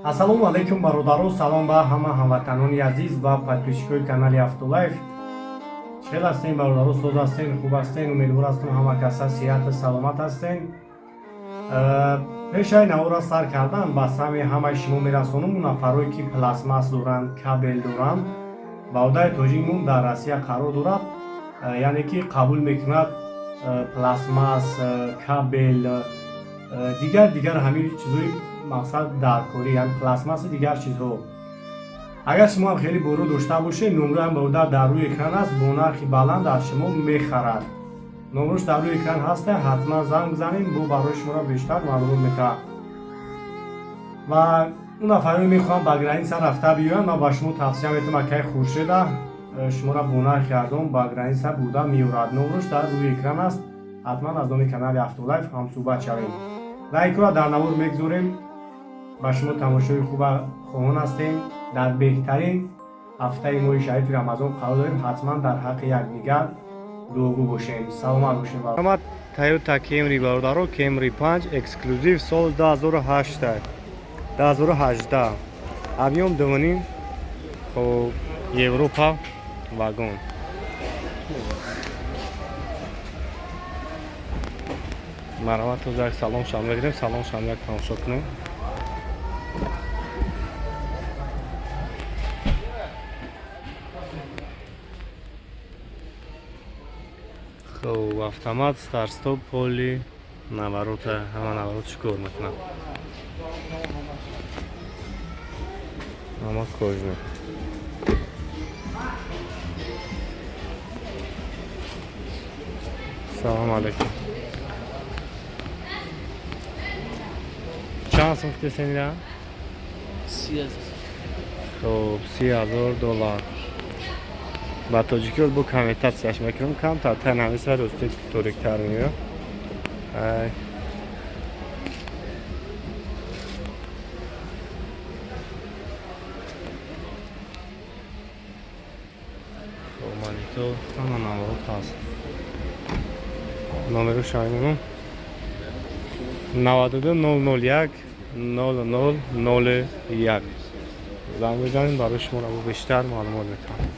Ассалому алайкум, бародаро, салом ба ҳама ҳамватанони азиз ва подписчикои канали Автолайф. Чӣ хел ҳастем, бародаро? Соз ҳастен, хуб ҳастен? Умедвор ҳастам, ҳама каса сиҳату саломат ҳастен. Пешаи навора сар кардан ба сами ҳамаи шумо мерасонам, нафарое ки пластмасс доранд, кабел доранд. Бародари тоҷикмон дар Россия қарор дорад, яъне ки қабул мекунад пластмасс, кабел, дигар дигар ҳамин чизҳои мақсад даркорӣ, яъне пластмасси дигар чизҳо. Агар шумо ҳам хеле боро дошта бошед, номрои ҳам бародар дар рӯи экран аст, бо нархи баланд аз шумо мехарад. Номрош дар рӯи экран ҳаста, ҳатман занг бизанем, бо барои шуморо бештар маълумот метаҳад. Ва он нафаре мехоҳам ба граница рафта биёянд, ман ба шумо тавсия метавам акаи Хуршеда, шуморо бо нархи арзон ба граница бурда меорад. Номрош дар рӯи экран аст, ҳатман аз номи канали Автолайф ҳамсӯҳбат шавем. Лайкҳоро дар навор мегузорем. Ба шумо тамошои хуба хоҳон ҳастем. Дар беҳтарин ҳафтаи моҳи шарифи Рамазон қарор дорем, ҳатман дар ҳаққи якдигар дуогӯ бошем. Саломат бошем. Тойота Кемри, бародаро, Кемри 5 эксклюзив, сол 2008, 2018, объём 2,5, хоб, Европа, вагон. Марҳамат, тоза як салон шам мегирем, салон шам як тамошо кунем. Хоб, автомат, старт-стоп, поли наворота, ҳама наворот чӣ кор мекунад, ҳама кожаный. Салом алейкум. Чанд сум футесенира? 30,000. Хоб, 30,000 доллар. Ба тоҷикӣ бо комментатсияш мекунам, камтар танависа, рости ториктар меояд. Ай. Хоб, монитор, ҳама наворот ҳаст. Номеру шаймонум 92 001 00 01, занг бизанем, барои шуморо бо бештар маълумот метавонам.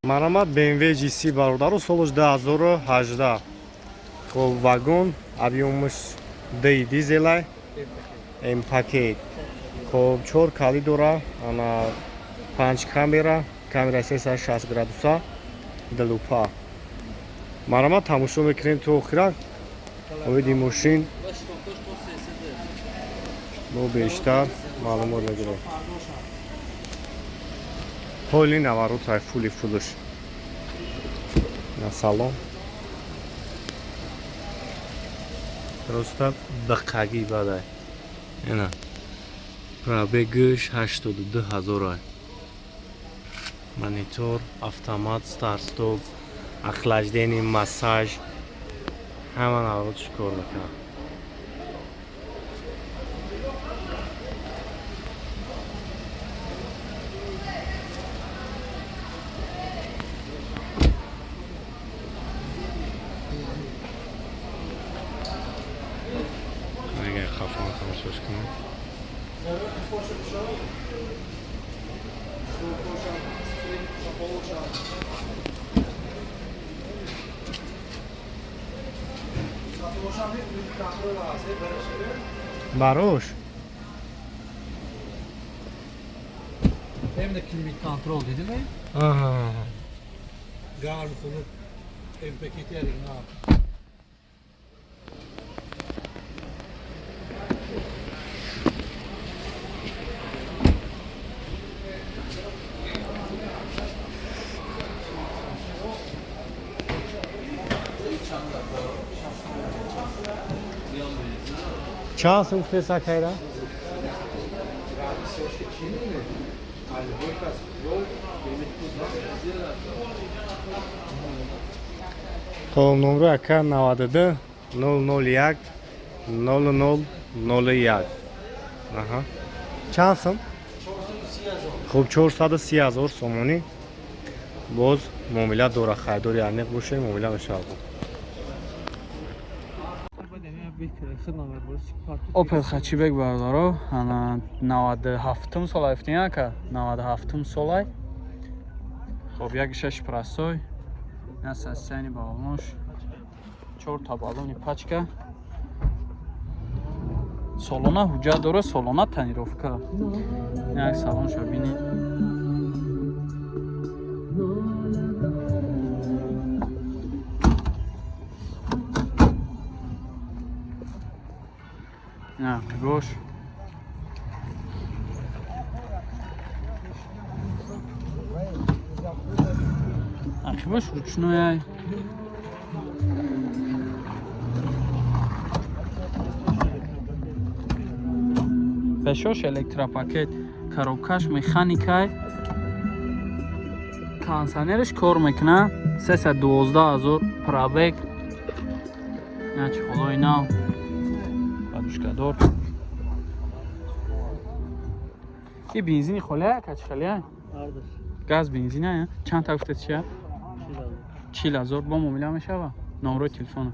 Марҳамат, BMW G3, бародаро, солаш 2018. Хоб, вагон, объёмаш д дизелай, М пакет. Хоб, чор кали дора, ана панҷ камера, камера 360 градуса, длупа. Марҳамат, тамошо мекунем то охира. Оиди мошин бо бештар маълумот мегирем. Ҳоли наворотай, фули фулуш. На салон. Просто биқагӣ бадай. Ина. Пробегш 82 ҳазорай. Монитор, автомат, старт-стоп, охлаждение, массаж. Ҳама наворот чӣ кор мекунад. Агар хафон тамошош кунем. Барош. Hem de климат-контроль dedi mi? Аҳа. Гарм, хунук, МПКТ оригинал. Чанд сум гуфтеса кайра? Хоб, номро ака 92 001 00 01. Аҳа. Чанд сум? Хуб, 430 ҳазор сомонӣ. Боз муомила дора, харидори аниқ боше, муомила мешавад. Опел Хэтчбек, бародаро, ана 97 солай гуфтем, ака, 97 солай. Хоб, як шаш простой. На состояние баллонош. Чорта баллони пачка. Солона ҳуҷҷат дора, солона тонировка. Як салонша бинед. Ақибош. Ақибош ручной. Пешош электропакет, коробкаш механикай. Кондиционерш кор мекунад. 312 ҳазор пробег. Начи холои нав. Подушкадор. И бензини холия, качи холия? Газ бензина, чанд та гуфтед чия? 40 000 бо муомила мешава? Номрои телефона?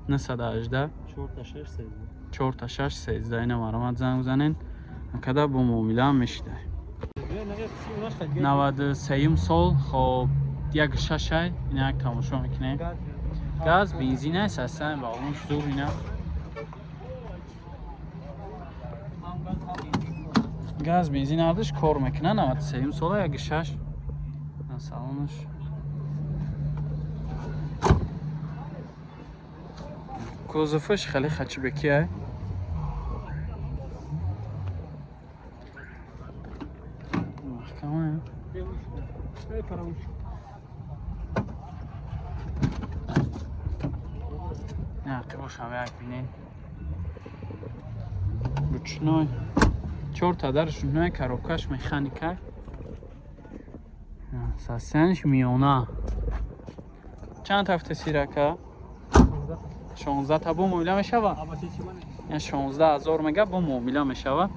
918 46 13. Ина маромад занг бизанен. Када бо муомила мешида. 93 сол, хоб, як шашай, ина як тамошо мекунем. Газ, бензина, састан, баллон зур ина. Газ, бензин ардиш кор мекунад, 93 сола, як шаш. Салонаш. Кузоваш хеле хэтчбекия. Маҳкама. Ақибошам як бинен. Ручной. Чорта дарш ручной, коробкаш механика. Состояниш миёна. Чанд ҳафта сирака? 16 та бо муомила мешава? 16 ҳазор мега, бо муомила мешава.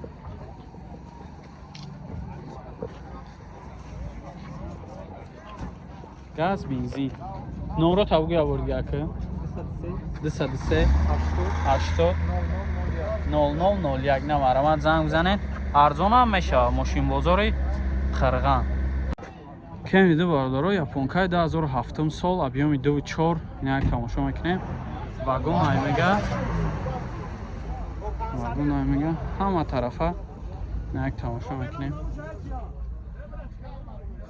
Газ, бензин. Номро табуги аворди ака? 203 80 00 01. На марамат занг бизанед. Арзон ҳам мешава, мошинбозори Қирған. Кеми ду, бародаро, японкаи 2007 сол, объёми 2,4. Ина як тамошо мекунем. Вагон ай мега. Вагон ай мега. Ҳама тарафа. Ина як тамошо мекунем.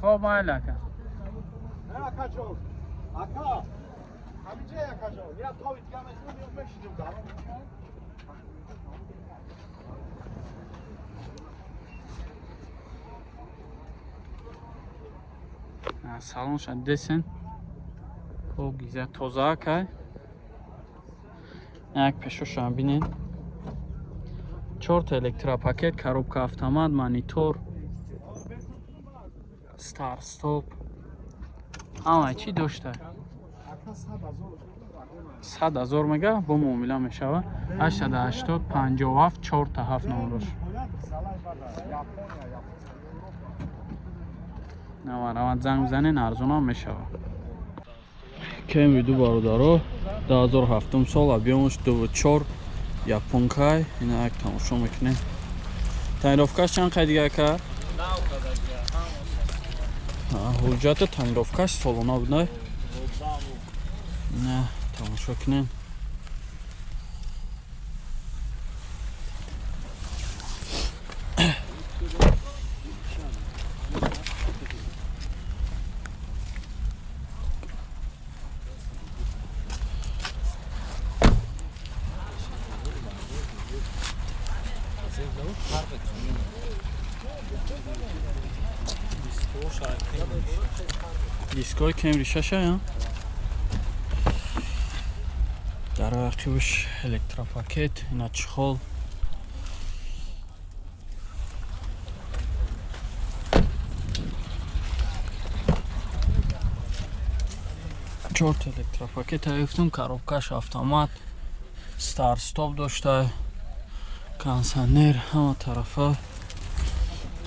Хоб, майли, ака. Акаҷон, ака, ҳамиҷа, акаҷон, я тови дига мезанам, мешидем дар. Салонша десен. Хоб, гиза тоза акай. Як пешошам бинед. Чорта электропакет, коробка автомат, монитор, старт стоп. Ҳама чӣ дошта. 100 000 мега, бо муомила мешава. 880 57 4 7 номрош. Наваравад занг бизанен, арзонам мешава. Кемри ду, бародаро, 2007 сол, объёмаш 2,4, японкай. Ина як тамошо мекунем. Тонировкаш чанд қай дига, ака? Ҳуҷҷати тонировкаш солона буда. На тамошо кунем. Дискои Кемри шаша я? Дар ақибаш электропакет, ина чехол. Чорта электропакет гирифтум, коробкаш автомат, старт стоп дошта, кондиционер ҳама тарафа,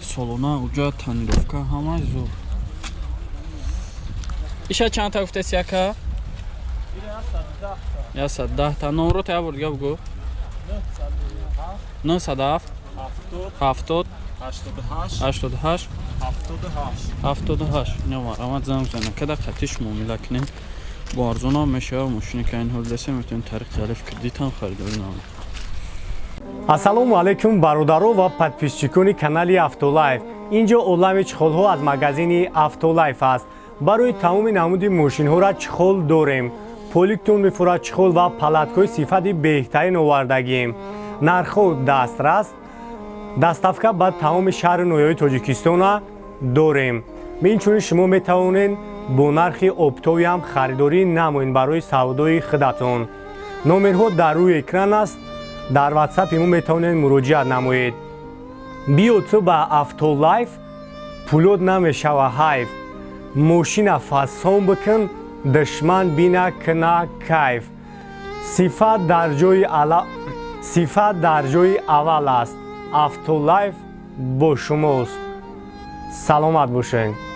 солона, уҷа тонировка, ҳамаш зур. Иша чанд та гуфтеси, ака? 110 та. Номро та як бор дига бугӯ. 907 70 70 88 88 78. 78. Ина марҳамат, занг бизанед, када қатиш муомила кунем, бо арзонам мешава. Мошине ки айн ҳол десе, метавонем тариқи Алиф кредитам харидорӣ намоем. Ассалому алайкум, бародаро ва подписчикони канали Автолайф. Инҷо олами чехолҳо аз магазини Автолайф аст. Барои тамоми намуди мошинҳоро чехол дорем. Поликтон мефурад, чехол ва палаткаҳои сифати беҳтарин овардагием. Нархҳо дастрас, доставка ба тамоми шаҳру ноҳияҳои Тоҷикистона дорем. Инчунин шумо метавонед бо нархи оптовиам харидорӣ намоед барои савдои худатон. Номерҳо дар рӯи экран аст, дар Ватсапи мо метавонед муроҷиат намоед. Биё ту ба Автолайф, пулот намешава ҳайф. Мошина фасон бикун, душман бина кина кайф. Сифат дар ҷои аввал аст. Автолайф бо шумост. Саломат бошед.